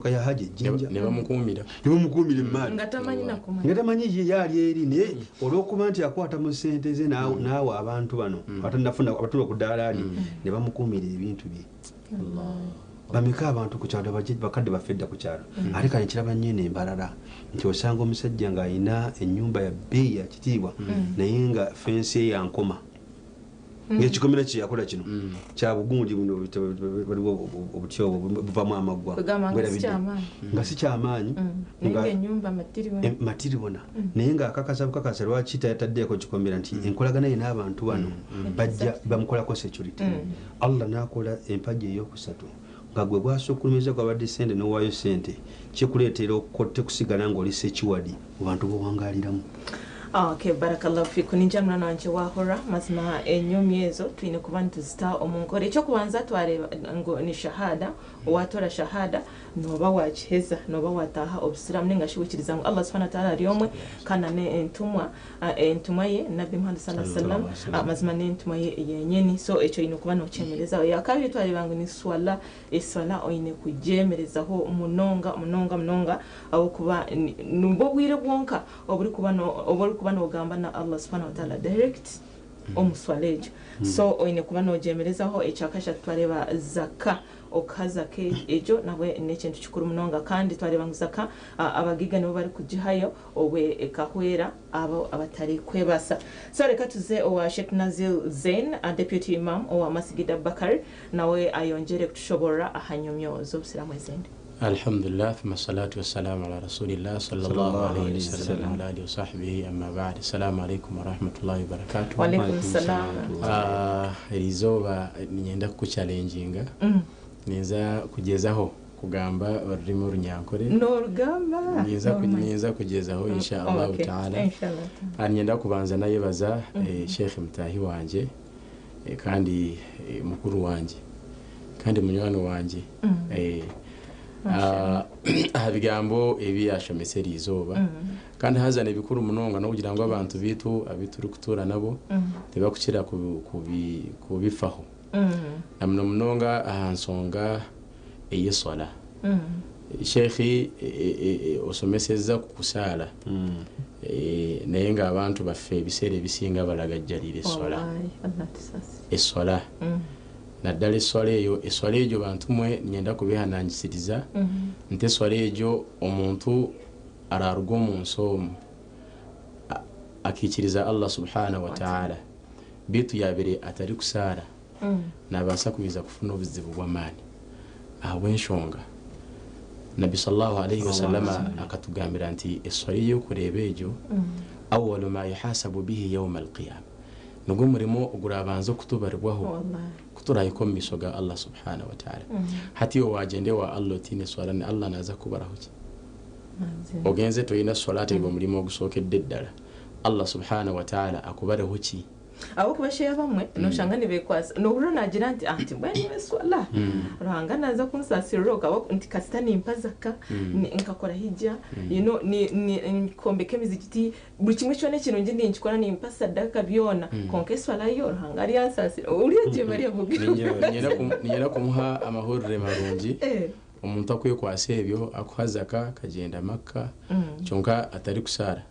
Ya Haji ejjinja. Ne bamukuumira. Ne bamukuumira emaali. Nga tamanyi nakumanya. Nga tamanyi ye yaali eri naye olw'okuba nti akwata mu ssente ze naawa abantu bano abatannafuna abatula ku ddaala lye ne bamukuumira ebintu bye. Bameka abantu ku kyalo bakadde baffe edda ku kyalo ate kale nkiraba nnyo eno embalala nti osanga omusajja ng'alina ennyumba ya bbeeyi ya kitiibwa naye nga fensi ye ya nkoma. Ng'ekikomera kye yakola kino kya bugundi buno waliwo obuti obwo buvamu amaggwa. Kugamba nga si Bwerabidde. kyamaanyi. Nga si kyamaanyi. Naye ng'ennyumba matiribona. Matiribona naye ng'akakasa bukakasa lwaki tayataddeeko kikomera nti enkolagana ye n'abantu bano bajja bamukolako security. Allah n'akola empagi eyokusatu nga gwe gwasukkulumizza gwabadde sente n'owaayo sente kikuleetera okukotte kusigala ng'oli sekiwadi mu bantu b'owangaaliramu. Okay, barakallahu fiku. Ninja mwana wanje wahora mazima enyomi ezo twine kuba nituzita omu nkora. Ekyokubanza twareba ngu ni shahada, watora shahada noba wakiheza, noba wataha obusiramu ninga shi wikiriza ngu Allah subhanahu wa ta'ala ari omwe kandi ne entumwa, entumwa ye Nabbi Muhammad sallallahu alaihi wasallam, mazima ne entumwa ye yenyeni. So ekyo oyine kuba nokyemerezaho. Yakabiri twareba ngu ni swala, eswala oyine kugyemerezaho munonga munonga munonga ahabw'okuba nibwo bwire bwonka oburi kuba nogamba na Allah subhanahu wa ta'ala direct omu swala egyo. So oyine kuba nogyemerezaho. Ekyakashatu twareba zaka, okuha zaka egyo nabwe n'ekintu kikuru munonga kandi twareba ngu zaka abagiga nibo bari kugihayo obwe ekahwera abo abatari kwebasa. So reka tuze owa Sheikh Nazil Zain, deputy imam owa Masjid Abubakar, nawe ayongere kutushoborora aha nyomyo z'obusiramu ezindi. Alhamdulillah, thumma salatu wassalamu ala rasulillah sallallahu alayhi wasallam wa ala alihi wa sahbihi, amma ba'd. Assalamu alaikum wa rahmatullahi wa barakatuh. Wa alaikum salam. Erizooba ninyenda kukuchallenginga. Ninza kugezaho kugamba orurimi orunyankore. N'orugamba. Ninza kugezaho insha Allah ta'ala. Inshallah. Ninyenda kubanza nayebaza Sheikh mutahi wanje, kandi mukuru wanje kandi munywani wanje. Aha bigambo ebi yashomese erizooba kandi hazana ebikuru munonga n'okugira ngu abantu bitu abituri kutuura nabo tibakukira kubifaho. Na muno munonga aha nsonga ey'eswala. Sheikh, osomeseza ku kusaala. Naye ng'abantu baffe ebiseera ebisinga balagajjalira eswala. Wallahi, Allah tusaasire. Eswala. Naddala eswala eyo, eswala egyo bantu mwe nyenda kubihanangisiriza nti eswala egyo omuntu araruga omu nsi omu akiikiriza Allah subhanahu wa ta'ala bitu yabire atari kusaara nabaasa kubiza kufuna obuzibu bw'amaani ahabw'enshonga Nabbi sallallahu alayhi wa sallama akatugambira nti eswala ey'okureeba egyo awwalu ma yuhasabu bihi yawma alqiyama, nigwo murimo ogurabanza okutubaribwaho kuturahika omu maisho ga Allah subhanahu wa ta'ala. Hati iwe wagende wa Allah otiine eswala ni Allah naaza kubaraho ki? Ogenze toyina swala ate gwe omurimo ogusookedde ddala Allah subhanahu wa ta'ala akubareho ki? Abo kubasheya bamwe noshanga nibekwasa nohurira nagira nti anti mbwenu eswala Ruhanga naza kunsasirira okaba nti kasita nimpa zaka nkakora hijja, nkombeka emizigiti buri kimwe kyona ekirungi ninkikora nimpa sadaka byona konka eswala yo Ruhanga aryansasira uriya gye bari avuga. Ninyenda kumuha amahurire marungi. Omuntu akwekwasa ebyo akuha zaka akagenda Makka kyonka atari kusaara.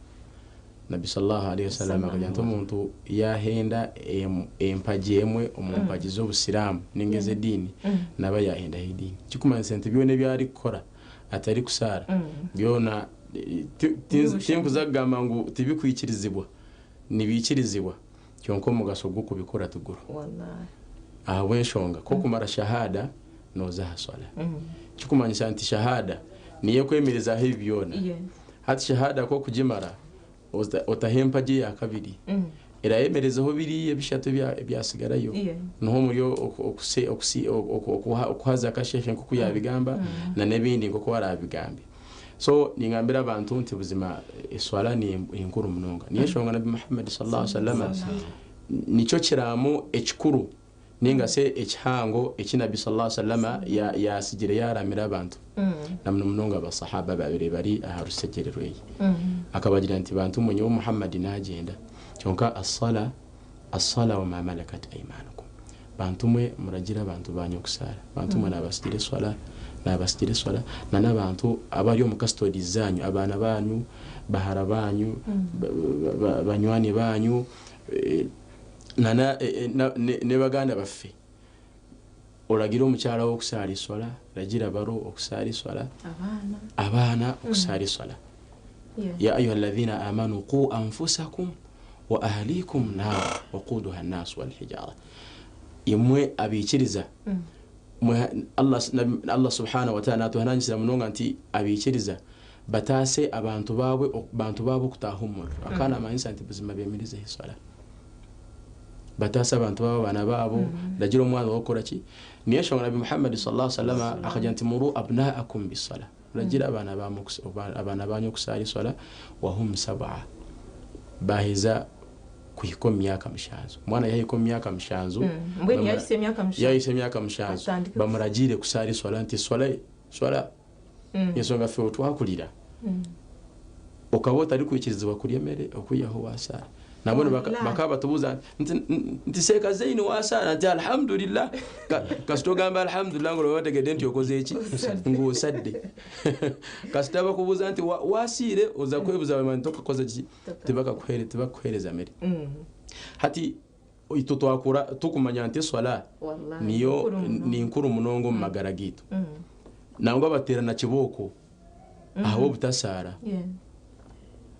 Nabbi sallallahu alayhi wasallam akagira nti omuntu yahenda empagi emwe omu mpagi z'obusiraamu ninga ez'ediini naba yahendaho ediini. Kikumanyisa nti byona ebi arikukora atari kusaara byona, tinkuza kugamba ngu tibikwikirizibwa, nibiikirizibwa kyonka omugaso gw'okubikora tuguru. Ahabw'enshonga ko kumara shahada noza aha swala. Kikumanyisa nti shahada niyo kwemerezaho ebi byona. Hati shahada ko kugimara otaha empagi ya kabiri erayemerezaho biriya ebishatu ebyasigarayo. Niho muri okuha zaka Sheikh nkoku yabigamba na n'ebindi nkoku arabigambye. So ningambira abantu nti buzima eswala ni nkuru munonga. Niyo nshonga Nabbi Muhammad sallallahu alaihi wasallam nico kiramo ekikuru ninga se ekihango eki Nabbi sallallahu alaihi wasallam yasigire yaramira abantu. Na muno munonga abasahaba babiri bari aha rusegere rweye. Akabagira nti bantu munye wo Muhammad nagenda kyonka as-sala as-sala wa ma malakat aymanukum. Bantu mwe muragira abantu banyu kusala. Bantu mwe nabasigire swala Nabasigira eswala na n'abantu abari omu custody zanyu, abaana banyu, bahara banyu, banywani banyu, na ne baganda baffe. Oragira omukyala wo okusaala eswala, ragira baro okusaala eswala, abaana okusaala eswala. Ya ayuha alladhina amanu qu anfusakum wa ahlikum nara waquduha an-nas wal hijara. Imwe abikiriza, Allah subhanahu wa ta'ala natuhananyisira munonga nti abikiriza batase abantu babwe, bantu babo kutaha omuriro. Akana amanyisa nti buzima bemirize eswala. Batase abantu babo, abana babo, ndagira omwana wokora ki? Niyo nshonga Nabi Muhammad sallallahu alaihi wasallam akagira nti muru abnaakum bisala. Ragira abana ba abana banyu kusali swala wa hum sab'a. Baheza kuhika omu myaka 7. Omwana yahika omu myaka 7. Mbwenu yahise emyaka 7. Yahise emyaka 7. Bamuragire kusali swala nti swala swala. Ensonga ffe twakulira. Okaba otari kwikirizibwa kurya emere okwihaho wasara. Nabone bakaba batubuza nti seka zeini wasara nti alhamdulillah. Kasito gamba alhamdulillah ngo bategedde nti okoze eki ng'osadde. Kasita bakubuza nti wasire oza kwebuza abantu tokakoze ki tibakakuhereza mere. Hati ito twakura tukumanya nti swala niyo ni nkuru munongo mu magara gitu. Nangwa baterana kiboko aho butasara.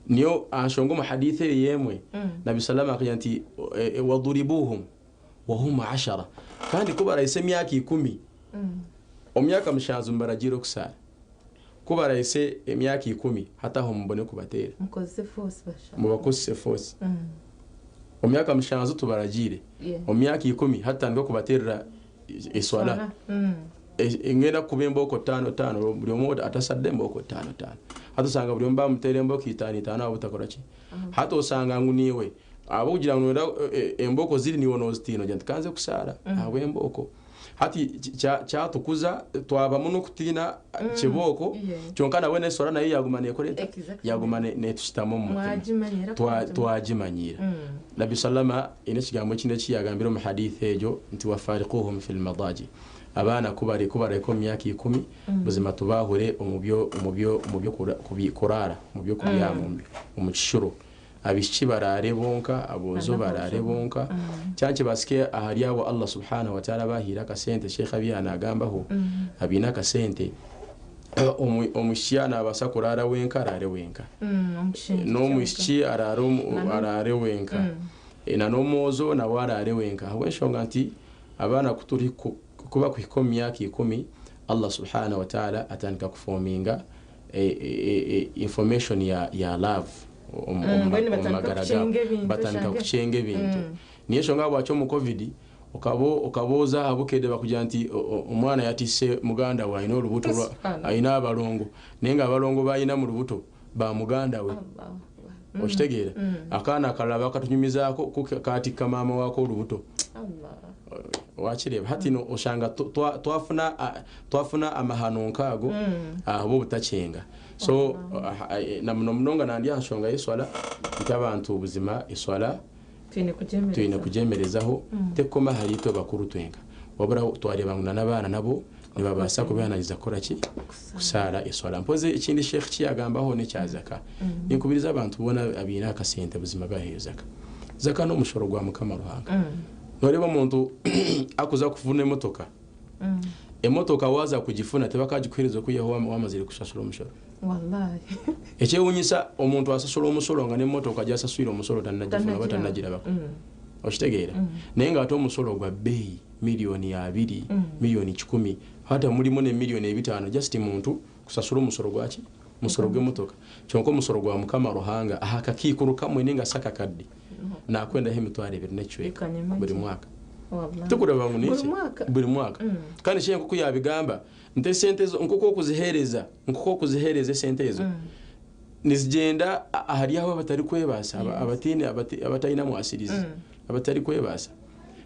Niyo anshongo mu hadithe yemwe Nabi salama akagira nti waduribuhum wa hum 10 kandi kuba rahise emyaka 10 omyaka 7 mbaragira okusara kuba rahise emyaka 10 hataho mubone kubatera mukoze force basha mubakose force omyaka 7 tubaragire omyaka 10 hatandika kubaterera eswala ngenda kuba emboko 5 5 buli omu atasadde emboko 5 5 hatusanga buli omu bamuteera emboko 5 5 abo butakora ki hata osanga ngu niwe abo kugira ngu emboko ziri niwe nozitiino nti kanze kusaara abo emboko hati kyatukuza twabamu n'okutiina kiboko kyonka nawe neswala nayo yaguma nekoreta yaguma netushitamu omu mutima twagimanyira. Nabi sallama ine ekigambo ekindi ekiyagambire omu hadithi egyo nti wafariquhum fil madaji. Abana kubareko myaka 10 buzima tubahure omubyo kurara mubyo kubyama omu kishuro abishiki barare bonka abozo barare bonka cyanke basike ahari abo Allah subhanahu wa ta'ala bahira akasente. Sheikh Abiyana agambaho abina akasente omushyana abasa kurara wenka arare wenka n'omwishiki arare wenka na n'omwozo nawe arare wenka. Habw'enshonga nti abaana kuturi kuba kuhika omu myaka 10 Allah subhanahu wa ta'ala atandika kufominga information ya love batandika kucenga ebintu. Niyo nshonga bwakyo mu covid okaboza abukedde bakugira nti omwana yatise muganda we alina olubuto alina abalongo naye nga abalongo balina mu lubuto ba muganda we okitegeera. Akaana akalala bakatunyumizaako katikka maama waako olubuto wakireba. Hati no oshanga twafuna amahano nkaago abo butacenga. So na muno munonga nandi anshonga yeswala nti abantu obuzima eswala twine kujemerezaho tekoma hari itwe bakuru twenga wabura twareba ngo n'abana nabo nibabasa kubihananiza kora ki kusara eswala. Mpoze ikindi Sheikh kiyagambaho ne kyazaka ninkubiriza abantu bona abina akasente buzima baheyo zaka. Zaka no mushoro gwa Mukama Ruhanga. Noreba omuntu akuza kufuna emotoka emotoka waza kugifuna tebakagikuhereza okuyaho wamazire kushashura omushoro. Wallahi ekyewunyisa omuntu asasula omusolo nga n'emmotoka gyasaswire omusolo tannagifuna batannagirabako okitegeera. Naye nga ate omusolo gwa bbeeyi miliyoni 2 miliyoni 10 hata mulimu ne miliyoni 5 just muntu kusasula omusolo gwaki musolo gw'emmotoka. Kyonka omusolo gwa Mukama Ruhanga ahakakiikuru kamwe ninga saka kadde nakwendaho emitwaro 2.25 buli mwaka. Tukureba ngu niki buli mwaka. Kandi shehe nkuko yabigamba nte sente ezo nkuko okuzihereza esente ezo nizigenda ahari aho abatari kwebasa abatine abatayina mwasirizi abatari kwebasa.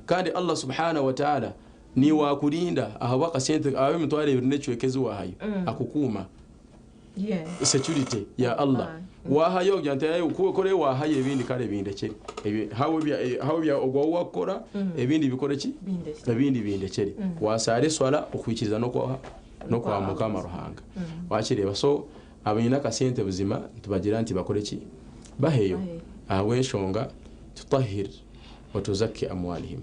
Kandi Allah subhanahu wa ta'ala ni wakurinda aho akasente aho emitwaro 2.25 wahayo akukuma security ya Allah wahayo nti kore wahaye ebindi kale bindekere hawe bya ogwa wakora ebindi bikore ki ebindi bindekere wasare swala okwikiriza no kwa N'okwa Mukama Ruhanga. Wakireeba? So abaine akasente buzima nitubagira nti bakore ki? Baheyo. Ahabw'enshonga tutahir wa tuzakki amwalihim.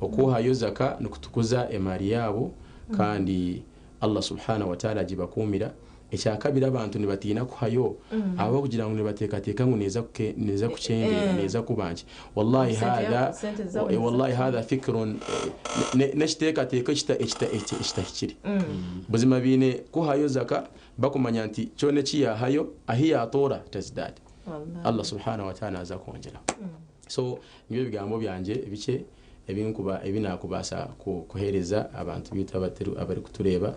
Okuhayo zaka nikutukuza emaari yaabo kandi Allah subhanahu wa ta'ala agibakuumira. Ekyakabiri abantu nibatiina kuhayo ahabw'okugira ngu nibateekateeka ngu neeza neeza kukyendeera neeza kuba nkye. Wallahi haadha wallahi haadha fikrun n'ekiteekateeko ekitahikire. Buzima baine kuhayo zaka bakumanya nti kyona eki yaahayo ahi yaatoora tazidaad. Allah subhanahu wa ta'ala naaza kwongyeraho. So nibyo bigambo byangye bikye ebinkuba ebi naakubaasa kuheereza abantu baitu abarikutureeba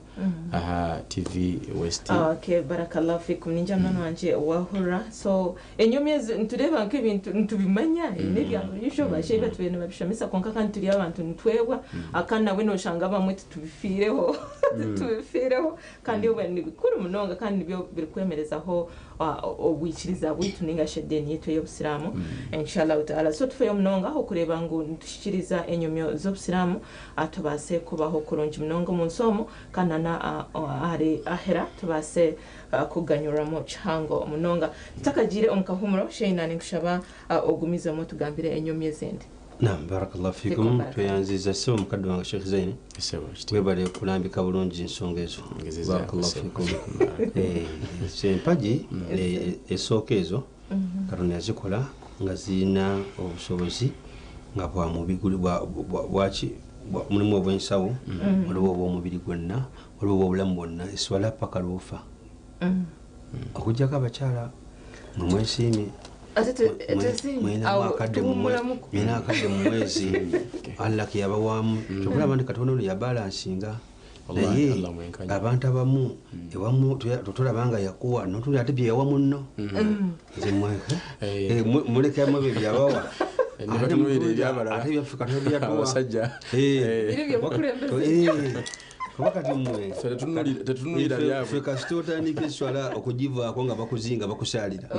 aha TV West. Okay, barakallahu fikum. Ningira munywani wangye wahurira. So enyomyo ezi nitureeba nk'ebintu nitubimanya ebi n'ebya buriijo bashehi batubaire nibabishomesa kwonka kandi turi abantu nitwebwa kandi nabwe noshanga abamwe titubifiireho titubifiireho kandi obwe ni bikuru munonga kandi nibyo birikwemerezaho obwikiriza bwaitu ninga shi ediini yaitu ey'obusiraamu inshallah taala. So tufeyo munonga okureeba ngu nituhikiriza enyomyo z'obusiraamu tubaase kubaho kurungi munonga omu nsi omu kandi na ahari ahera tubaase kuganyurwamu kihango munonga. Tutakagiire omu kahuumuro, Sheina ninkushaba ogumizemu otugambire enyomyo ezindi. Naam barakallahu fikum tweyanziza ssebo mukadde wange Sheikh Zaini webale kulambika bulungi nsonga ezo barakallahu fikum. Empagi esooka ezo Katonda yazikola nga zirina obusobozi nga bwa mubiri bwaki mulimu obw'ensawo, waliwo obw'omubiri gwonna, waliwo obw'obulamu bwonna, eswala paka lw'ofa. Okuggyako abakyala mwe mwesiimye mulinamu akadde mulina akadde mu mwezi Allah ke yabawaamu. Kyova olaba nti Katonda ono yabalansinga naye abantu abamu ewamu tolaba nga yakuwa notunula ate bye yawa munno. Nze mulekamu ebyo bye yabawa. Ate ebyaffe Katonda bye yatuwa. Kuba kati mmwe ffe kasita otandika esswala okugivaako nga bakuzinga bakusaalira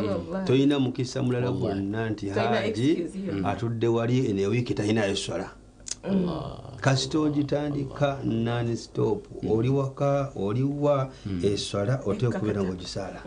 tolina mukisa mulala gwonna nti Haji atudde wali eno ewiiki talinayo sswala. Kasita ogitandika non stop oli waka oli wa esswala oteekwa okubeera ng'ogisaala.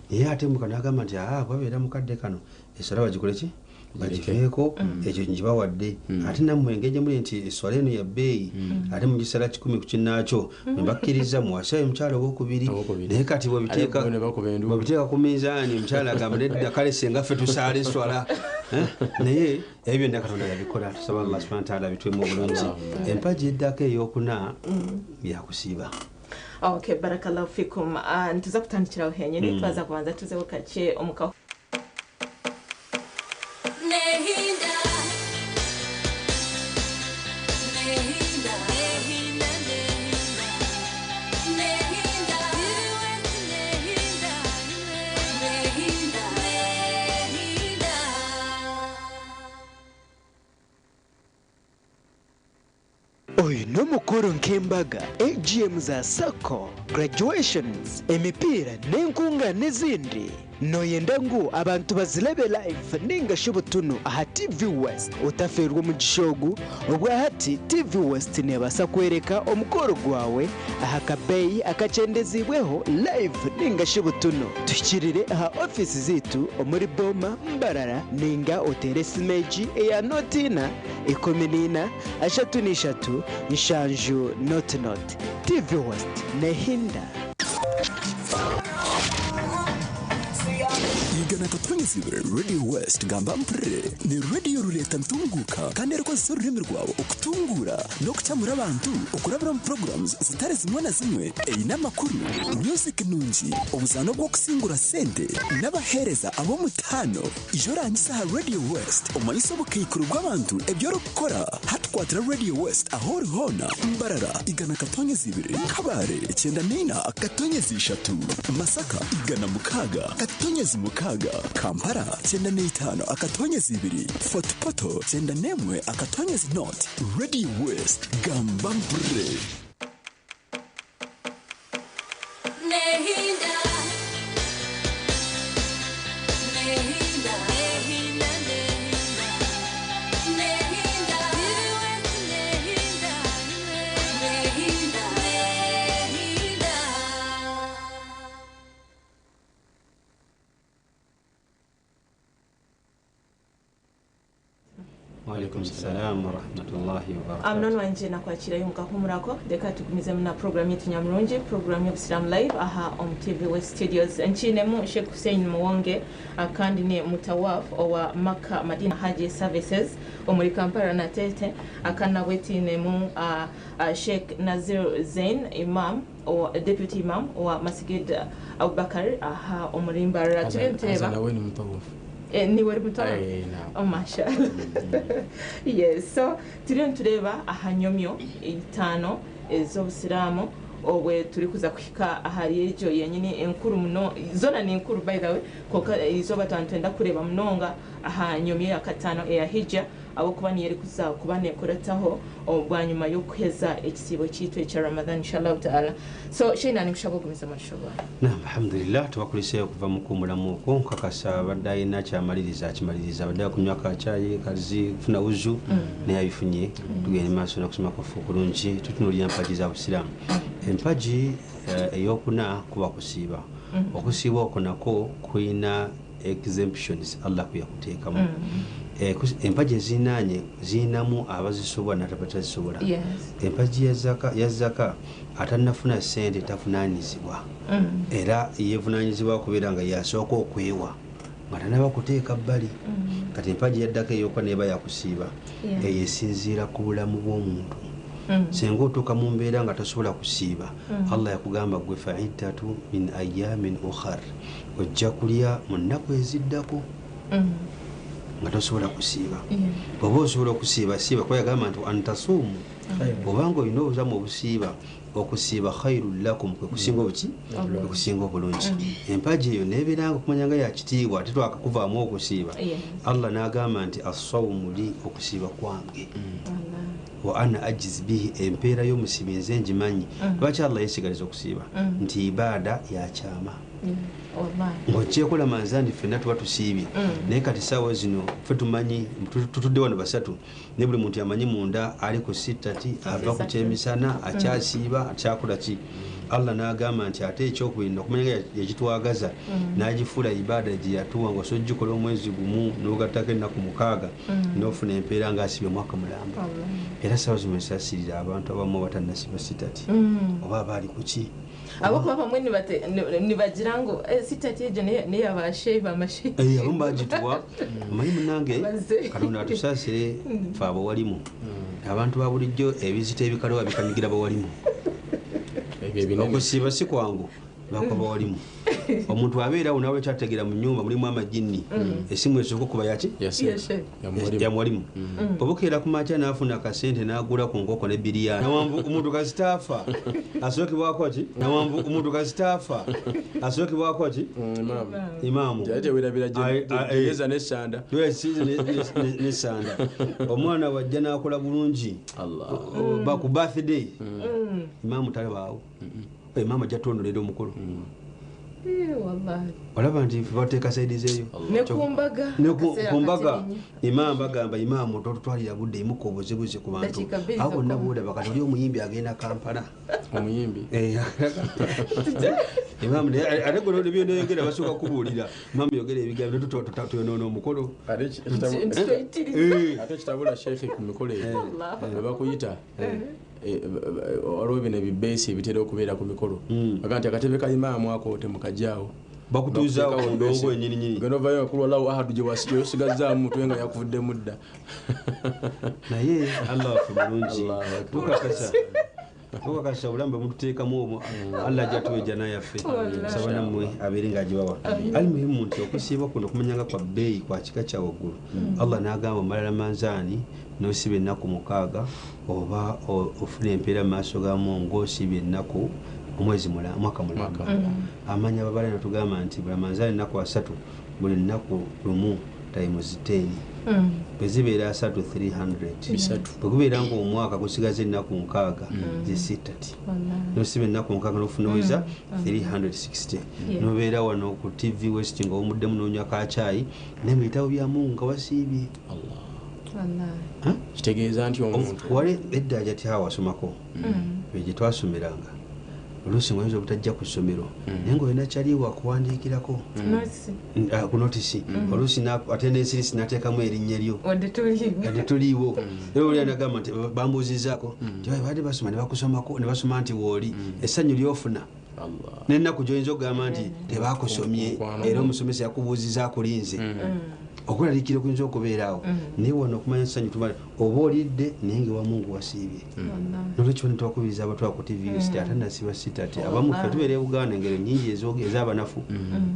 Naye ate muka n'agamba nti aa bwabeera mukadde kano esswala bagikole ki? Bagiveeko ekyo ngibawadde. Ate nammwe engeri gye muli nti esswala eno ya bbeeyi ate mugisala kikumi ku kinnaakyo ne bakkiriza muwase omukyala owokubiri. Naye kati bw'obiteeka ku minzaani omukyala agamba nedda kale singa ffe tusaala esswala. Naye ebyo byonna Katonda yabikola, tusaba Allah subhanahu wa ta'ala abituwemu obulungi. Empagi eddako eyokuna yakusiiba. Okay, barakallahu fikum. Nituza kutandikiraho henyini twaza kubanza tuzeho kakye omu kahu. Oyu n'omukoro nk'embaga, AGM za sacco, graduations, emipiira n'enkungaana ezindi. Nooyenda ngu abantu bazirebe live ninga shi butunu aha TV West? Otafeerwa omugisha ogu, obwahati TV West neebaasa kworeka omukoro gwawe aha kabeeyi akakyendeziibweho live ninga shi butunu. Tuhikirire aha ofiisi zaitu omuri Boma, Mbarara ninga oteere esimu egi eya nooti ina, ikumi n'ina, ashatu n'ishatu, nshanju nooti nooti. TV West neehinda. Igana akatonyezi ibiri Radio West gamba mpurire ni radio rureta ntunguka kandi erikozesa orurimi rwawe okutunguura n'okukyamura abantu okurabira omu programs zitari zimwe na zimwe eine amakuru, music nungi, obuzaano bw'okusingura sente n'abaheereza ab'omutaano. Ija orangise aha Radio West omanyise obukaikuru bw'abantu ebi orikukora. Hati kwatira Radio West ahu ori hoona, Mbarara igana akatonyezi ibiri, Kabale ikyenda n'eina akatonyezi ishatu, Masaka igana mukaaga akatonyezi mukaaga, Kampala kyenda n'eitaano akatonyezi ibiri, Fort Portal kyenda n'emwe akatonyezi nought. Radio West, gamba mpurire. Waalaikum salaam warahmatullahi wabarakatuh. Munoni wangye nakwakirayo mukahumurako. Reka tugumizemu na program yaitu nyamurungi, program y'Obusiraamu Live aha omu TV West Studios. Nkiinemu Sheikh Hussein Muwonge kandi ni mutawaf owa Makka Madina Hajji Services omuri Kampala na Tete. Kandi nabwe tiinemu Sheikh Nazir Zain Imam owa Deputy Imam owa Masjid Abubakar aha omuri Mbarara. Turiyo Haza nitureeba nawe ni mutawaf. Niwe ori mutawaf? Eh, naam. Oh, mashallah. Yes, so turiyo nitureeba aha nyomyo itaano ez'Obusiraamu obwe turikuza kuhika ahari egyo yenyini enkuru muno. Zoona ni nkuru by the way, kwonka eizooba twaba nitwenda kureeba munonga aha nyomyo ya kataano eya Hijja, ahabw'okuba niyo erikuza kuba nekurataho bwanyima y'okuheza ekisiibo kyaitu ekya Ramadhan inshallah ta'ala. So Sheina, ninkushaba ogumize omushobooro. Naam, alhamdulillah, tubakuliseeyo okuva mu kuwumulamu okwo. Nkakasa abadde alina kyamaliriza akimaliriza, abadde akunywa ka caayi kazi kufuna wuzu naye abifunye. Tugende maaso n'okusoma kwaffe okulungi, tutunuulira mpagi za Busiraamu. Empagi eyokuna kuba kusiiba. Okusiiba okwo nakwo kulina exemptions Allah kwe yakuteekamu. Empagi ezirinaanye zirinamu abazisobola n'abatazisobola. Empagi ya zaka, atannafuna ssente tavunaanyizibwa, era yeevunaanyizibwa okubeera nga yasooka okwewa nga tanaba kuteeka bbali. Kati empagi yaddako eyokka neeba yakusiiba. Eyo esinziira ku bulamu bw'omuntu. Singa otuuka mu mbeera nga tosobola kusiiba, Allah yakugamba gwe faiddatu min ayamin ukhar, ojja kulya mu nnaku eziddako nga tosobola kusiiba. Bw'oba osobola okusiiba, siiba, kuba yagamba nti antasuumu, obanga olina obuzamu obusiiba, okusiiba khairun lakum, kwe kusinga obuki, kwe kusinga obulungi. Empagi eyo nebeera nga okumanya nga yakitiibwa, ate twakakuvaamu okusiiba. Allah n'agamba nti assawumu li, okusiiba kwange, wa ana ajiz bihi, empeera y'omusiibi nze ngimanyi. Lwaki Allah yesigaliza okusiiba? Nti ibaada yakyama. Ng'ogyeko Ramanzani ffenna tuba tusiibye, naye kati saawa zino ffe tumanyi tutudde wano basatu, naye buli muntu amanyi munda ali ku sittati, ava ku kyemisana, akyasiiba, akyakola ki. Allah n'agamba nti ate ekyokubiri okumanya nga yakitwagaza n'agifuula ibaada gye yatuwa, nga osobola ogikola omwezi gumu n'ogattako ennaku 6 n'ofuna empeera ng'asibye omwaka mulamba. Era saawa zino nsasirira abantu abamu abatannasiba sitati oba abaali ku ki. Ahabw'okuba bamwe nibagira ngu sitati egyo neyabashe bamashe. Abamu bagituwa, omanyi munange. Baze. Katonda atusaasire fe abawalimu. Abantu ba bulijjo ebizito ebikaloba bikanyigira bawalimu. Ebyo ebinene. Okusiiba si kwangu, bakuba bawalimu. Omuntu abeerawo nawe kyategeera mu nyumba mulimu amajinni, esimu esooka okuba yaki? Yase. Yamuwalimu. Yamuwalimu. Obukeera ku makya n'afuna akasente n'agula ku nkoko ne biriyani. Nawanvu omuntu kasitaafa asookebwako ki? Nawanvu omuntu kasitaafa asookebwako ki? Imam. Imaamu. Ate werabira Ai, geza n'essanda. Nesanda omwana wajja n'akola bulungi. Allah. Ba ku birthday imaamu talabaawo, imaamu ajja twonolera omukolo. Wallahi. Olaba nti fe bateeka saidi zeeyo. Ne ku mbaga. Ne Akaseera ku mbaga katini nnyo. imaamu bagamba imaamu totutwalira budde, imuka obuzibuzi ku bantu. Dakiika bbiri Abo bonna zokka. boolaba kati oli omuyimbi agenda Kampala. Omuyimbi. Imaamu naye ate gwe byonayogera basooka kubuulira imaamu yogera ebigambo tuyonoona omukolo. Ate Nti toyitiriza. Ate kitabula sheekhe ku mikolo egyo Allah. bwe bakuyita, waliwo bino ebibeesi ebitera okubeera ku mikolo, baga nti akatebe ka imaamu ako temukajaawo. Bakutuuzaawo ku ndongo ennyini nyini. Genda ovayo akulu allahu ahadu gye gyewasigazaamu mutwe nga yakuvuddemu dda. Naye Allah waffe mulungi. Allahu Akbar. Tukakasa obulamu bwe mututeekamu omwo, Allah ajja tuwa ejjana yaffe. Saba nammwe abeere ng'agibawa. Alimuhimu nti okusiiba kuno okumanya nga kwa bbeeyi, kwa kika kya waggulu. Allah n'agamba omalala manzaani n'osiba ennaku 6 oba ofuna empeera mu maaso ga Mungu ng'osiibye ennaku omwezi mwaka mulamba. Amanya babala netugamba nti buli manzaani ennaku 30, buli nnaku lumu times 10, bwe zibeera 30, 300. Bisatu. Bwe gubeera ng'omwaka gusigaza ennaku 60, ze sittati, nosiba ennaku 60 n'ofuna 360. Nobeera wano ku TV West nga omuddemu n'onywa kakyayi naye mu bitabo bya Mungu nga wasiibye. Wallahi. Kitegeeza nti omuntu Wali edda ajati awo wasomako gye twasomeranga. Oluusi nga oyinza obutajja ku ssomero, naye ngaolina kyaliwo akuwandiikirako ku notisi. Oluusi ate n'ensirisi n'ateekamu erinnya lyo. Wadde tuliiwo. Wadde tuliiwo. Era oli anagamba nti bambuuzizaako nti "Oye, badde basoma ne bakusomako ne basoma nti wooli." Essanyu lyofuna Allah. N'ennaku gy'oyinza okugamba nti tebakusomye. Mukwano. Era omusomesa yakubuuziza akulinze, okweraliikira okuyinza okubeera awo. Naye wano okumanya essanyu tuba oba olidde, naye nga ewa Mungu wasiibye. Nolwekyo netwakubiriza abatwala ku TV siti ate nasiba sita ti abamu ffe tubeera e Buganda, engero nyingi ez'abanafu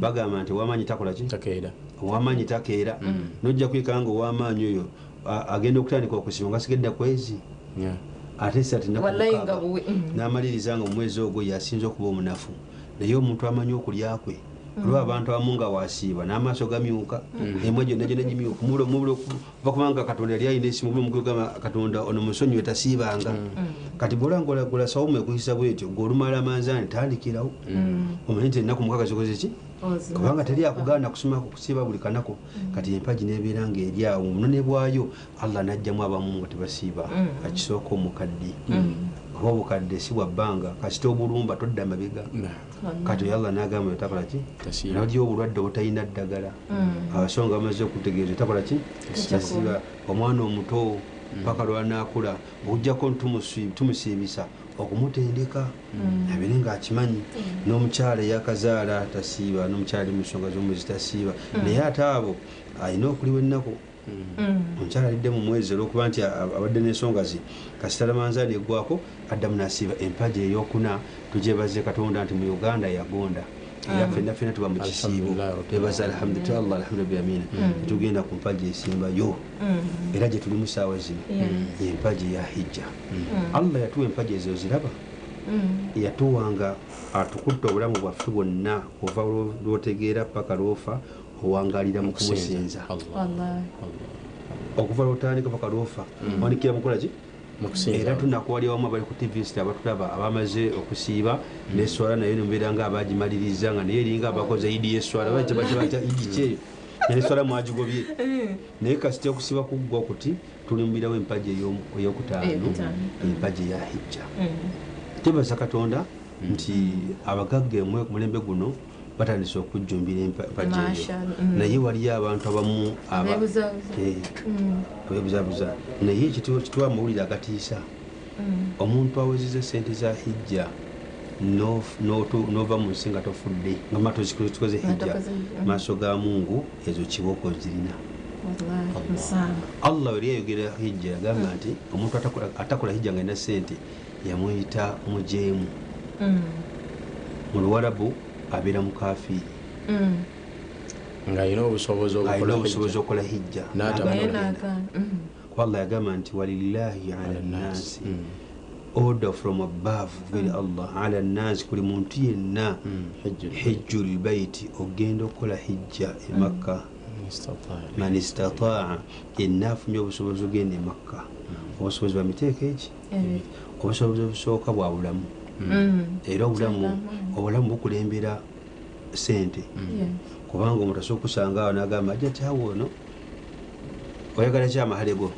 bagamba nti owamaanyi takola ki? Takeera. Owamaanyi takeera. Nojja kwikanga nga owamaanyi oyo agenda okutandika okusiba nga sigedda kwezi, ate sati Wallahi nga buwe. N'amaliriza nga omwezi ogwo yasinze okuba omunafu. Naye omuntu amanyi okulya kwe, olwa abantu abamu nga wasiiba n'amaaso gamyuka, emwa gyonna gyonna gimyuka, mubula ova, kubanga Katonda yali alina esimu mugamba Katonda ono musonyiwe tasiibanga. Kati bwola ngaolagula sawumu ekuyisa bwetyo, gwe olumala manzaani tandikirawo, omanye nti ennaku 6 zikoze ki? Kubanga teri akugaana kusoma kusiiba buli kanaku. Kati empagi nebeera nga eri awo mu bunene bwayo, Allah najjamu abamu nga tebasiiba. Akisooka omukadde, oba obukadde si bwa bbanga, kasita obulumba todda mabega. Kati oyo Allah nagamba takola ki? Tasiiba. Naliyo obulwadde obutalina ddagala, abasonga bamaze okutegeeza takola ki? Tasiiba. Omwana omuto paka lwanakula, okujjako tumusiibisa okumutendeka abeere ngaakimanyi. N'omukyala eyakazaala tasiiba, n'omukyala ali mu nsonga z'omwezi tasiiba. Naye ate abo alina okuliwa ennaku. Omukyala alidde mu mwezi olwokuba nti abadde n'ensonga ze, kasita lamanzaani eggwako addamu nasiiba. Empagi eyokuna, tugyebaze Katonda nti mu Uganda yagonda, era ffenna ffenna tuba mu kisiibo. Alhamdulillah. Twebaza alhamdulillah, Allah alhamdulillah amina. Tetugenda ku mpagi esembayo, era gye tulimu saawa zino, empagi eya hijja. Allah yatuwa empagi ezo ziraba, yatuwanga atukutte obulamu bwaffe bwonna, ova lwotegeera paka lwofa, owangalira mu kumusinza. Allah. Wallahi. Okuva lwotandika paka lwofa wandikira mukola ki? Mukusinza. Era tunakuwali awamu abali ku TV sita abatulaba abamaze okusiiba neswala, naye nembeera nga abagimaliriza nga naye eringa abakoze idi yeswala, baita idi kyeyo, naye eswala mwagigobye. Naye kasita okusiba kuggwa kuti, tulimbirawo empagi eyokutaano. Eyokutaano. Empagi eya hijja. Twebaza Katonda nti abagagga emwe ku mulembe guno batandise okujjumbira empagi eyo. Mashallah. Naye waliyo abantu abamu Abeebuzaabuza. Abeebuzaabuza. Naye kituwa amawulire agatiisa, omuntu awezeza sente za hijja n'ova mu nsi nga tofudde nga matozikoze Nga hijja, tokoze hijja. Maaso ga Mungu ezo kiboko zirina. Wallahi, musango. Allah weri yayogera hijja, yagamba nti omuntu atakola hijja nga alina sente yamuyita mujeemu. Mu Luwarabu abeera mukafiiri. Ng'alina obusobozi alina obukola obusobozi hijja. okukola hijja. N'atakola. Naye N'agaana okugenda. n'agaana. Kuba Allah yagamba nti walillahi ala nnasi, order from above veri Allah, ala nnasi, kuli muntu yenna, Hijjul hijju lbaiti, ogenda okukola hijja e Makka, man istataa, yenna afunye obusobozi ogenda e Makka. Obusobozi bwa miteeko eki? Ebiri. Obusobozi obusooka bwa bulamu, era obulamu, obulamu bukulembera sente, kubanga omuntu asobola okusanga awo nagamba ajja kyawo ono, oyagala ki amahale go?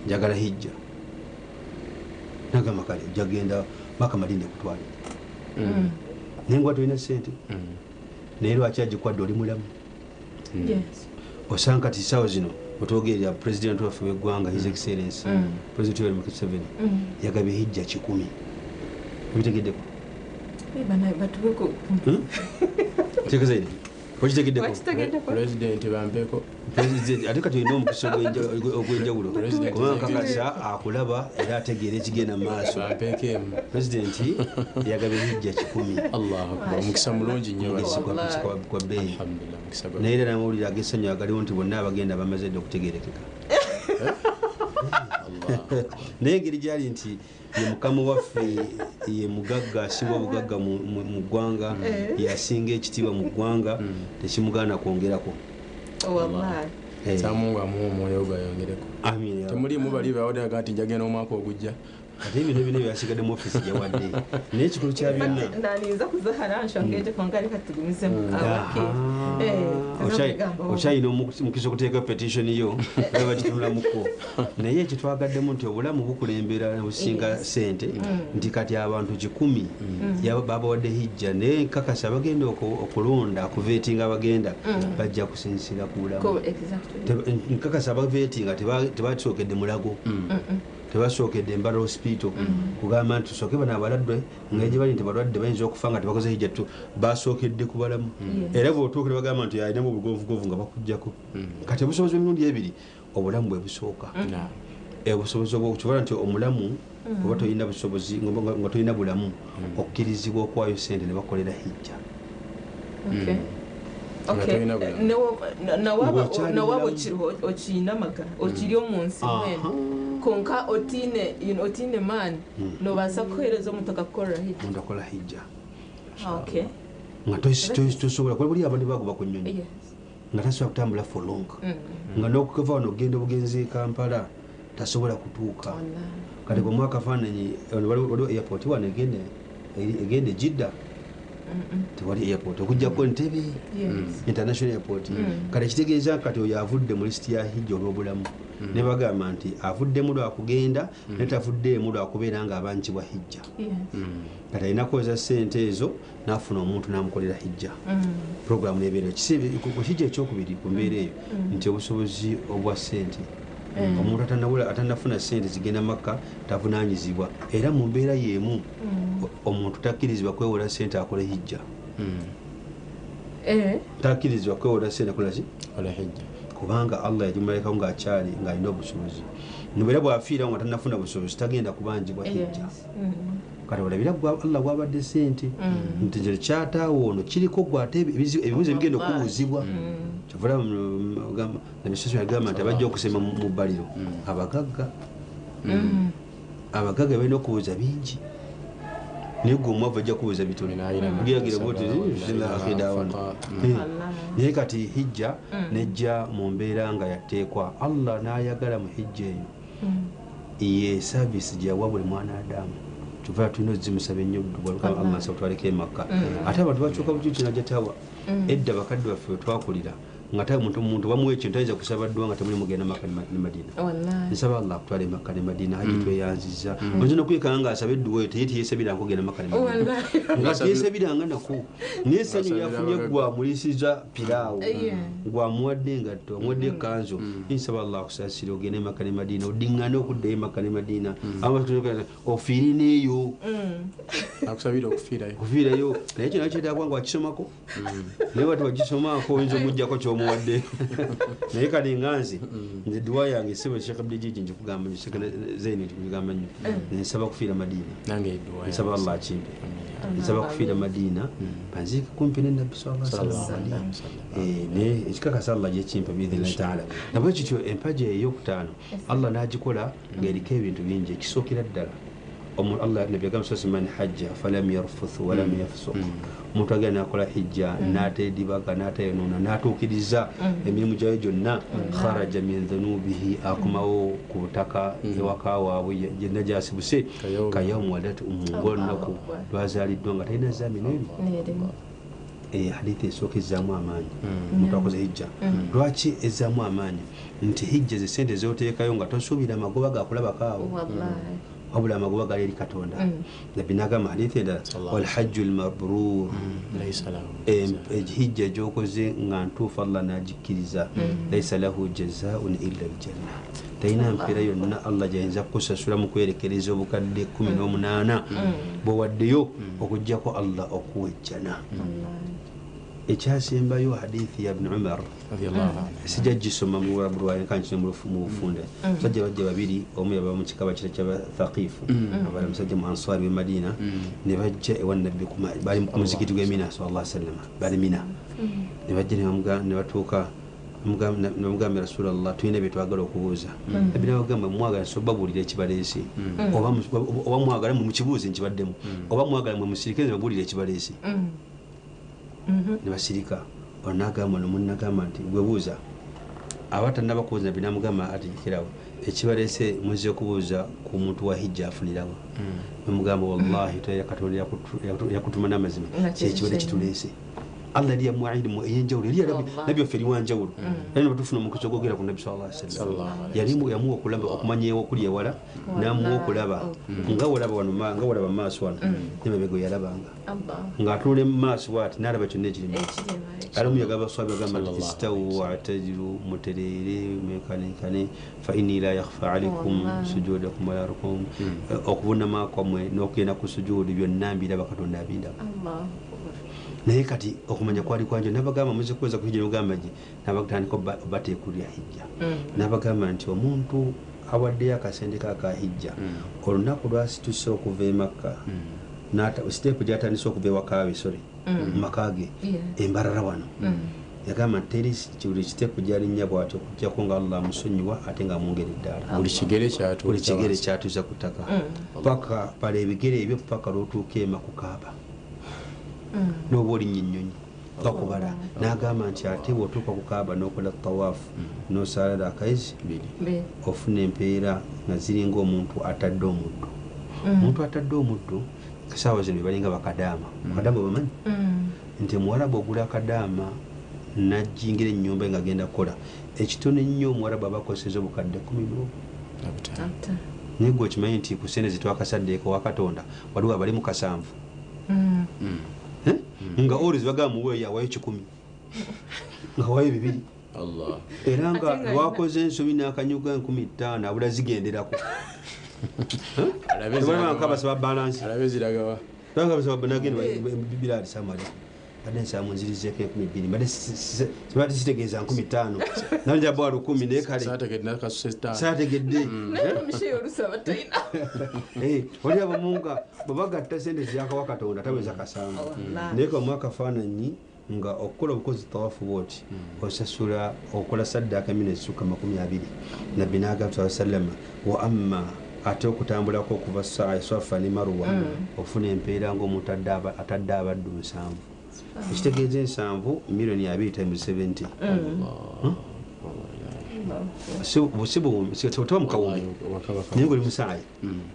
Njagala hijja. Nagamba kale ojja genda Maka Madina ekutwale, naye nga tolina sente. Naye lwaki agikwadde? Oli mulamu. Osanga kati sawa zino wetwogerera, pulezidenti waffe weggwanga, His Excellence President Yoweri Museveni, yagabye hijja 100. Obitegeddeko? Eh, bana batuwe ku Tegezaire, okitegeddeko? Wakitegeddeko? Pulezidenti bampeeko. President, ate kati olina omukisa ogw'enjawulo, President. kubanga nkakasa akulaba era ategeera ekigenda mu maaso. Bampeeko emu. Pulezidenti yagabye hijja 100. Allahu akbar, omukisa mulungi nnyo. Omukisa Bano. kwa bbeeyi. Alhamdulillah, omukisa gwa Naye era namawulire ag'essanyu agaliwo nti bonna abagenda bamaze dda okutegerekeka. Naye engeri gyali nti ye mukama waffe, ye mugagga asinga obugagga mu ggwanga, yasinga ekitiibwa mu ggwanga, tekimugaana kwongerako. Wallahi. Samungu amuwa omwoyo gwe ayongereko. Amiina. Temuliimu bali bawodaga nti njagenda omwaka ogujja. Ate ebyo nebyo byasigadde mu office gyawadde, naye ekikulu kya byonna Naninza kuza hara nshonga egyo, kwonka reka tugumizemu. Okyalina omukisa okuteeka petition yo nga bagitunulamuko, naye ekyo twagaddemu nti obulamu bukulembera businga sente, nti kati abantu 100 babawadde hijja, naye nkakasa abagenda okulonda, okuvetinga abagenda bajja kusinziira ku bulamu. Nkakasa abavetinga tebasookedde Mulago, tebasookedde Mbarara Hospital kugamba nti tusooke bano abaladde nga gye bali nti balwadde bayinza okufa nga tebakoze hijja. Tu basookedde ku balamu, era bwotuuka ne bagamba nti alinamu obugonvugonvu nga bakugjako. Kati obusobozi bw'emirundi ebiri, obulamu bwe busooka. Obusobozi obwokibala nti omulamu oba tolina busobozi, nga tolina bulamu, okkirizibwa okuwaayo sente ne bakolera hijja. Nga tolina bulamu. Ng'okyali Nawaba mulamu. Okiriho, okiine amagara, okiri omu nsi mwena, konka otiine otiine maani, nobaasa kuheereza omuntu akakukorera hijja. Omuntu akola hijja nga tosobola kuba buli abantu bagoba ku nnyonyi, nga tasobola kutambula for long, nga n'okuva wano okugenda obugenzi e Kampala tasobola kutuuka. Kati gwe akafaananyi wano waliwo airport wano egenda e Jidda? Tewali airport okugjako Entebbe International Airport. Kati ekitegeeza kati oyo avudde mu lisiti ya hijja olw'obulamu, ne bagamba nti avuddemu lwakugenda, naye tavuddeemu lwakubeera nga abanjibwa hijja. Kati alina kukozesa sente ezo n'afuna omuntu n'amukolera hijja, programu nebeera ku hijja. Ekyokubiri ku mbeera eyo nti obusobozi obwa sente, omuntu atanafuna sente zigenda Makka tavunanyizibwa. Era mu mbeera y'emu omuntu takkirizibwa kwewola sente akole hijja. Takkirizibwa kwewola sente akola ki? Kola hijja. Kubanga Allah yagimulalekawo ng'akyali ng'alina obusobozi, era bw'afiirawo nga tanafuna busobozi tagenda kubanjibwa hijja. Kati olabira Allah gwabadde sente nti nze kyataawo ono kiriko gwe, ate ebibuuzo ebigenda okubuuzibwa kyovula nabisasula yagamba nti abajja okusema mu bbaliro abagagga, abagagga balina okubuuza bingi, naye gwe omwavu ajja kubuuza bitono. Giragira bwoti akida wano. Naye kati hijja nejja mu mbeera nga yateekwa Allah n'ayagala mu hijja eyo, ye service gyeyawa buli mwana adamu, kyova tulina ozimusaba ennyo. Allah nsaba twaleko emakka, ate abantu bakyuka bukyuki najatawa. Edda bakadde baffe wetwakulira nga ate omuntu bamuwa ekintu tayinza kusaba ddwa nga temuli mugenda Makka ne Madina. Nsaba Allah akutwale Makka ne Madina, haji tweyanziza. Oyinza nokwekanga nga asaba edduwa eyo teye teyesabiranga kugenda Makka ne Madina, nga teyesabiranga nako, naye essanyu lyafunye gwamulisiza piraawo, gwamuwadde engatto, amuwadde ekanzu. Nsaba Allah akusaasire ogende Makka ne Madina, odiŋŋane okuddayo Makka ne Madina, ofiire neeyo. Akusabira okufiirayo. Kufiirayo, naye kyo nakyo kyetaaga nga wakisomako, naye bati wakisomaako oyinza omugjako kyomuwadde. Naye kale nga nze duwa yange, sebo Sheekh Abdijiji, nkikugamba nnyo, Sheekh Zaini, nkikugamba nnyo, nsaba kufiira Madiina. Nange edduwa. Nsaba Allah akimpe, nsaba kufiira Madiina, banziike kumpi ne Nabbi sallallahu alaihi wasallam. Naye ekikakasa Allah gyekimpa biidhinillahi taala. Nabwe kityo empaji eyo eyokutaano Allah n'agikola ng'eriko ebintu bingi. Ekisookera ddala, Allah nabbi agamba sasi man hajja falam yarfuth walam yafsuq, omuntu agenda nakola hijja n'ateedibaga n'ateyonoona n'atuukiriza emirimu gyayo gyonna, kharaja min dhunubihi, akomawo ku butaka ewaka waabwe gyonna gyasibuse, Kayawmu. kayawmu wadat ummu, ng'olunaku lwazaaliddwa nga talina zambi n'eri. N'erimu. Hadithi esooka ezzaamu amaanyi omuntu akoze hijja. Lwaki ezzaamu amaanyi? Nti hijja ze sente zoteekayo nga tosuubira magoba gakulabako awo, wabula amagoba gali eri Katonda. Nabbi nagamba hadithi endala, walhajju lmabrur, Laisa lahu hijja gyokoze nga ntuufu Allah nagikkiriza, laisa lahu jazaun illa aljanna, talina mpeera yonna Allah gyayinza kukusasula mu kwerekereza obukadde 18 bwewaddeyo okugjako Allah okuwa ejjana. Ekyasembayo, hadithi ya Ibni Umar. Radiyallahu anhu. Sijja gisoma mu bulwaye, mu bufunda. Musajja bajja babiri, omu yaba mu kikaba kira kyaba Thaqifu, abala musajja mu Answari w'e Madina, ne bajja ewa Nabbi bali ku muzikiti gw'e Mina sallallahu alaihi wasallam, bali Mina, ne bajja ne batuuka ne bamugamba, Rasulallah, tulina bye twagala okubuuza. Nabbi nabagamba, mwagala so babuulira ekibaleese, oba mwagala mwe mukibuuze nkibaddemu, oba mwagala mwe musirike nze babuulire ekibaleese? Ne basirika. Ono nagamba, ono munagamba nti gwe buuza. Aba tanaba kubuuza, nabbi namugamba ati kirawo. Ekibalese muzze kubuuza ku muntu wa hijja afunirawa. Nemugamba wallahi toyera Katonda yakutuma n'amazima, Nga kye kyekibadde kyennyini. Kituleese. Allah yali yamuwa ilimu ey'enjawulo eri Wallahi. nabbi waffe eri wanjawulo, era nebatufuna omukisa ogwogera ku nabbi sallallahu alaihi wasallam. Sallallahu alaihi Yali yamuwa okulaba, okumanya okuli ewala, n'amuwa okulaba nga wolaba wano nga wolaba mu maaso wano, nemabega yalabanga Allah. Ng'atunula mu maaso bwati n'alaba kyonna ekiri mu maaso. Ekiri emabega. Alamu yagamba swabi, agamba nti Sallallahu istawu waatadiru, mutereere mwekanekane, fa inni la yakhfa alaikum Wallahi. sujudakum wala rukum, okubunama kwammwe n'okugenda ku sujuudi byonna mbiraba, Katonda abindaba. Allah Akbar. Naye kati okumanya kwali kwanjo. Nabagamba muze kuweza kuhijja, nogamba gye nabatandika obateekulira hijja. Nabagamba nti omuntu awaddeyo akasente ka ka hijja, olunaku lwasituse okuva e Makka, siteepu gyatandise okuva ewakaawe, sorry, mu maka ge embarara wano, yagamba nti teri buli kiteepu gyalinnya bwatyo okujjako nga Allah amusonyiwa ate nga amwongera eddaala. Buli kigere Buli kyatuuka kigere kyatuusa ku ttaka, paka bala ebigere ebyo paka lwotuuka ema ku Kaaba, n'oba olinnya ennyonyi bakubala. N'agamba nti ate bw'otuuka ku Kaaba n'okola tawaafu n'osaala rakaezi biri, Be. ofuna empeera nga ziringa omuntu atadde omuddo. Omuntu atadde omuddo kasaawa zino bebalinga bakadaama. Bakadaama bamanyi nti omuwarabu ogula akadaama najingira ennyumba nga agenda kukola ekitono ennyo, omuwarabu aba akoseza obukadde 15. Na 5. Ata. Naye gwe okimanyi nti ku sente zetwakasaddeeko wa Katonda waliwo abali mu kasanvu? Eh? Nga olizi bagamba muweeyo, awayo 100, nga wayo 200. Allah. Era nga Ate nga lwakoze ensobi n'akanyuga 5000 abula zigenderako. Alabe Tebalaba ziragawa. nkabasaba balansi. Alabe ziragawa. Nagenda birali samali, badde nsaba munzirizeeko 2000, badde sibadde sitegeeza 5000, nanja bwa 1000, naye kale Saategedde nakasuse ttaano. Saategedde. Naye omusheyi olusaba talina. Eh, wali abamu nga bwebagatta sente ziyakawa Katonda taweza kasanvu. Wallahi. Naye kamu akafaananyi nga okukola obukozi tawafu bwoti, osasula okola saddaaka mina ezisukka 20. Nabbi n'agamba saa sallama wa amma ate okutambulako okuva Safa ne Maruwa, ofuna empeera ngaomuntu atadde abaddu 70, ekitegeeza 70 miliyoni 20 times 70. Si teba mu kawumbi, naye ngaoli musaayi.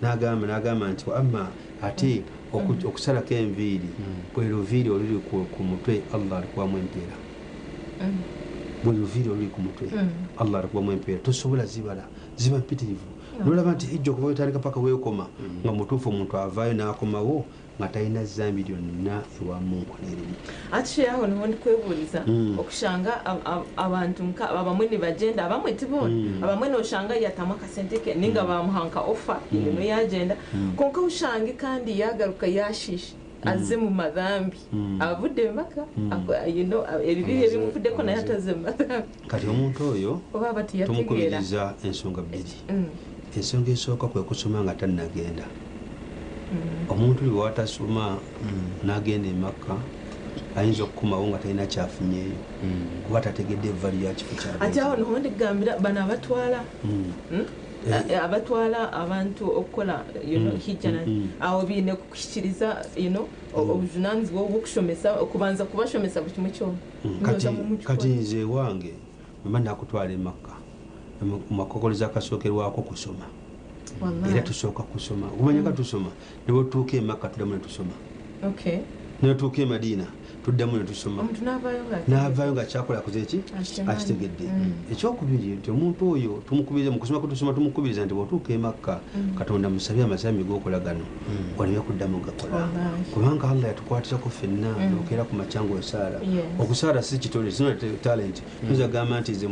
N'agamba nti wa amma ate okusalako enviiri, buli luviiri oluli ku mutwe Allah alikuwamu empeera. Buli luviiri oluli ku mutwe Allah alikuwamu empeera. Tosobola zibala, ziba mpitirivu. Nolaba nti hijja okuva wetandika paka weekoma, nga mutuufu omuntu avaayo n'akomawo nga talina zambi lyonna ewa Mungu n'erimu. Ate aho niho ndikwebuuriza, okushanga abantu nka abamwe nibagenda, abamwe tibona, abamwe noshanga yatamu akasente ke ninga bamuha nka ofa ino yagenda, konka ushange kandi yagaruka yashisha aze mu madhambi, avudde emaka ebibi bye bimuvuddeko naye ataze mu madhambi. Kati omuntu oyo oba bati yategeera? Tumukubiriza ensonga bbiri. Ensonga esooka kwe kusoma nga tannagenda. Omuntu buli watasoma n'agenda emakka ayinza okukomawo nga talina kyafunyeeyo, kuba tategedde evali ya kifo. Ate aho niho ndigambira bano abatwala, Abatwala abantu okukola hijja aho biine kukushikiriza obujunanizibwa obwokushomesa, okubanza kubashomesa buli kimwe kyona. Kati Ndowooza mumukikora. Kati nze ewange mba nakutwala emakka, mumakokoleza akasookerwako kusoma. Wallahi. Era tusooka kusoma, okumanya nga tusoma, nebwetutuuka emakka tuddamu netusoma, netutuuka e Madiina tuddamu netusoma. Omuntu n'avaayo nga N'avaayo nga kyakola akoze eki? Akimanyi. Akitegedde. Ekyokubiri nti omuntu oyo tumukubiriza mu kusoma kutusoma, tumukubiriza nti bw'otuuka emakka, Katonda musabye amazambi g'okola gano oleme kuddamu gakola, Wallahi. kubanga Allah yatukwatirako ffenna nokeera ku makya ngaosaala. Okusaala si kitone, it's not a talent. Tuyinza kugamba nti nze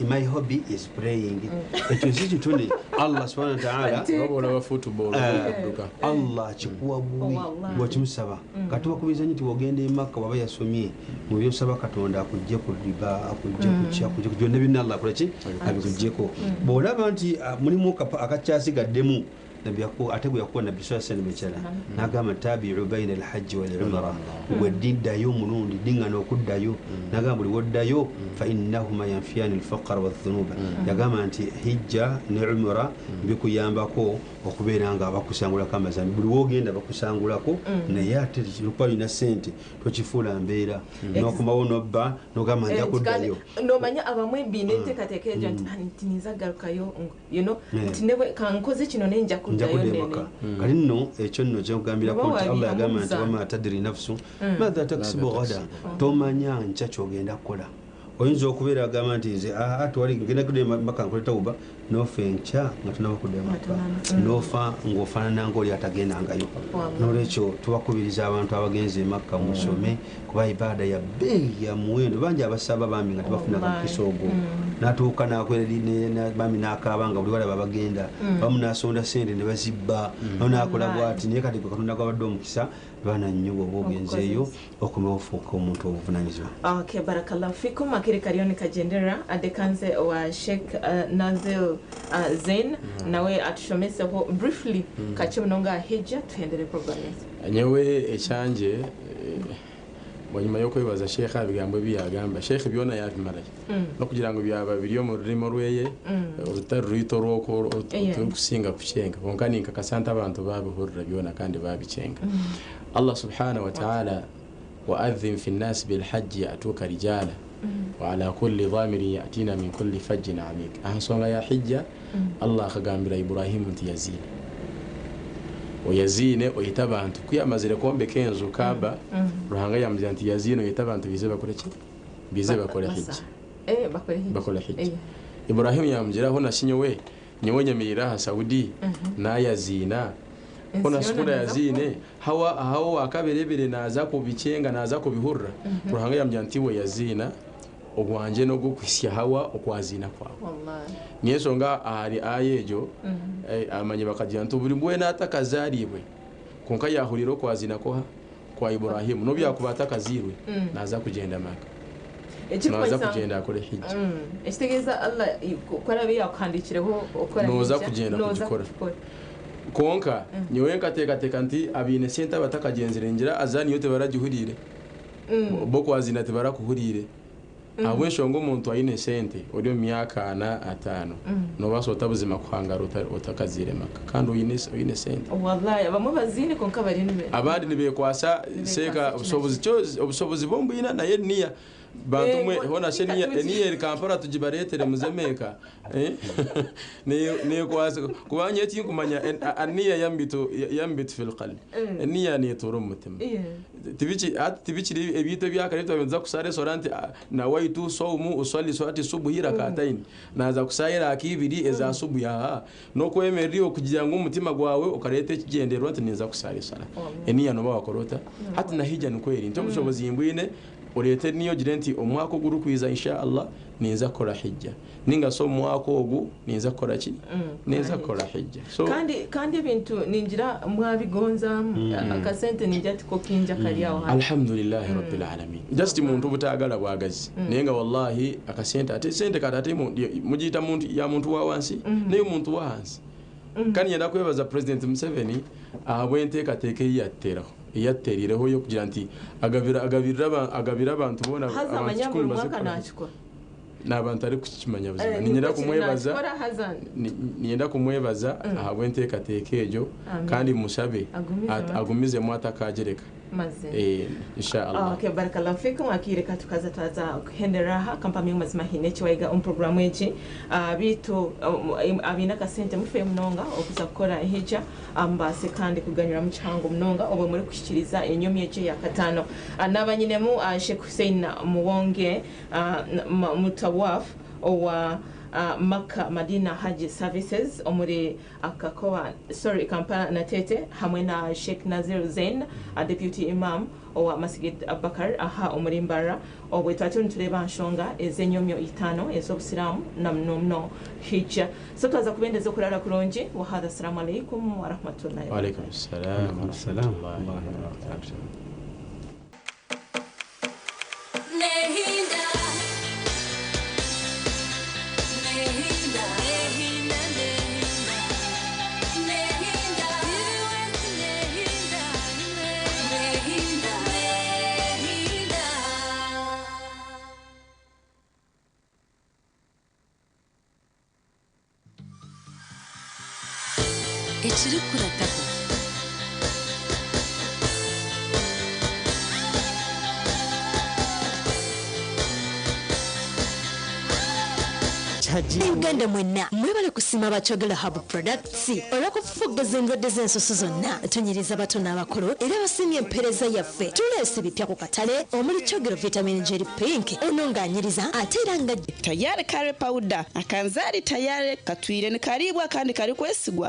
my hobby is praying, ekyo si kitone. Allah subhanahu wa taala Oba olaba football okudduka. Allah akikuwa buwi Wallahi. bwekimusaba. Kati bakubiriza nyo nti bwogenda emakka, waba yasomye mu byosaba Katonda akujje ku riba, akujje kuki, akujje ku byonna byonna, Allah akoleki? Abikugjeko. Bwolaba nti mulimu akakyasigaddemu. Nabbi ate gwe yakuwa Nabbi swalla sallam ekirala n'agamba tabiu baina alhajji wal umra, gwe diddayo omulundi dingana okuddayo, n'agamba buli woddayo fa innahuma yanfiyani alfaqara wadhunuba. Yagamba nti hijja ne umra bikuyambako okubeera nga bakusangulako amazambi, buli wogenda bakusangulako. Naye ate okuba olina sente tokifuula mbeera n'okomawo nobba nogamba nja kuddayo. Nomanya abamwe biine enteekateeka egyo nti "Ah, nti ninza kugarukayo nti nebwe kankoze kino naye nja nja kuddayo kudda nene." Emaka kati nno ekyo nno kyekugambirako Oba nti Allah yagamba nti wabihamuza. Wama tadiri nafsu madha taksibu Madha gada, tomanya nkya kyogenda kukola. Oyinza okubeera agamba nti nze tewali ngenda kudda maka nkole tawuba, nofa enkya nga tonaba kudda maka, nofa ng'ofaanana ngaoli atagendangayo. Wallahi. Nolwekyo tubakubiriza abantu abagenzi emakka musome, kuba ibaada ya bbeeyi ya muwendo. Bangi abasaba bambi nga tebafuna Wallahi. kamukisa ogwo, natuuka nakwera bambi nakaaba nga buli walaba bagenda bamu, nasonda sente ne bazibba, nakola Wallahi. bwati. Naye kati gwe Katonda gwabadde omukisa, baana nnyo, bwoba ogenzeeyo okomewo ofuuka omuntu obuvunanyizibwa. Okay, barakallahu fikum. Akiri kariyo nikagendera adekanze wa Sheikh Nazil Zain, nawe atushomeseho briefly kakye munonga hijja, tuhendere program yaitu. Nyowe ekyanje, bwanyuma y'okwebaza sheekha ebigambo ebi yagamba, sheekha byona yabimarayo nokugira ngu byaba biri omu rurimi rweye orutari rwitu orwoko turikusinga kucenga, konka ninkakasa nti abantu babihurira byona kandi babicenga. Allah subhanahu wataala waadhin fi nnasi bilhajji yatuuka rijala waala kulli dhamirin yatina min kulli fajjin amik. Aha nsonga ya hijja, Allah akagambira Iburahimu nti yaziine, oyaziine oyite abantu. Kuyamazire kwombeka enju Kaaba, Ruhanga yamugira nti yaziine oyite abantu bize bakore ki? Bize bakore hijja. Bakore hijja. Bakore hijja. Iburahimu yamugiraho nashinyowe nyowe nyemerera aha Saudi nayaziina Ensi hona yoona sikunda naza yaziine hawa aho wakaberebere naza kubicenga naza kubihurra. Ruhanga yamugira nti we yaziina ogwanje n'ogwokuhisya hawa okwaziina kwawe. Wallahi. Niyo ensonga ahari aya egyo, amanyi bakagira nti buri mbwenu atakazaaribwe konka yahurira okwazina koha kwa Iburahimu, nobu yakuba atakaziirwe naza kugenda Maka, naza Ekirikumanyisa kugenda akore hijja. Ekitegeeza Allah kwarabe yakuhandikireho okora Nooza hijja, kugenda nooza kugikora. kugikora. Konka nyowe nkateekateeka nti abiine sente abatakagenzire ngira azaniyo tebaragihuriire, bo kwazina tebarakuhuriire, ahabw'enshonga omuntu aine sente ori omu myaka 4, 5 nobaasa ota buzima kuhangara otakaziire Maka kandi oine sente. Wallahi abamwe baziine konka bari nibe Abandi nibekwasa seeka kina obusobozi obusobozi bombwina naye niya bantu mwe hona she niya eniya eri Kampala tugibareetere muzemeeka. Eh? Nekwasa kubanga ekinkumanya aniya yambitu yambitu fil qalbi, eniya netuura omu mutima. Tibiki ati tibikiri ebintu ebyakare twabanza kusara esora nti nawaitu saumu usalli salati subuhi rakataini, naza kusayira akibiri eza subuhi. Aha nokwemerera okugira ngu omutima gwawe ukareta ekigendererwa nti ninza kusara esara, eniya noba wakorota hati nahija nikweri nti obushobozi mbwine, orete niyo ogire nti omwaka ogurikwiza insha Allah ninza kukora hijja, ninga so omwaka ogu ninza kukora ki? Ninza kukora hijja. So Kandi ebintu ningira mwabigonza, akasente ningira tiko kinja kari aho hali. Alhamdulillahi rabbil alamin. Just muntu butagala bwagazi, naye nga wallahi akasente ate sente kati ate mugiyita muntu ya muntu wa wansi, naye omuntu wa hansi. Kandi nyenda kwebaza President Museveni ahabw'enteekateeka ei yateeraho, eyateerireho yokugira nti agabira abantu boona Haza abantu amanya 1,000 buri baze mwaka kukora. nakikora. N'abantu ari kukimanya buzima ninyenda kumwebaza. Nakikora haza. Ninyenda kumwebaza ahabw'enteekateeka egyo. Amin. Kandi musabe Agumizemu agumizemu atakagereka. Maze. Insha Allah. Okay, barakallahu fikum. Akireka tukaza twaza kuhendera kampami mazima hine ekiwaiga omu programu egi. Bitu abiine akasente mufe munonga okuza kukora hijja, mbaase kandi kuganyura mu kihango munonga obwe muri kushikiriza enyomi egi yakataano. N'abanyinemu Sheikh Hussein Muwonge mutawaf owa Makka Madina Haji Services omuri Akakoa, sorry, Kampala Natete, hamwe na Sheikh Nazir Zain, deputy imam owa Masjid Abubakar aha omuri Mbara, obwe twatyo nitureeba nshonga ez'enyomyo itaano ez'obusiraamu na muno muno hijja. So twaza kubendeza okurara kurungi. Wahadha, assalamu alaikum warahmatullahi. Waalaikum salam. Alaikum salam. Warahmatullahi wabarakatuh. Nehinda, nehinda, nehinda, nehinda, nehinda. Ekirikurataho. Uganda mwenna mwebale kusiima abakyogera hub products olw'okufufuggaza endwadde z'ensusu zonna. Tunyiriza bato n'abakulu era basiimye empeereza yaffe. Tuleese ebipya ku katale omuli kyogero vitamin jelly pink ono ng'anyiriza ate era nga Tayari kare powder akanzari tayari katwire nikaribwa kandi kari kwesigwa.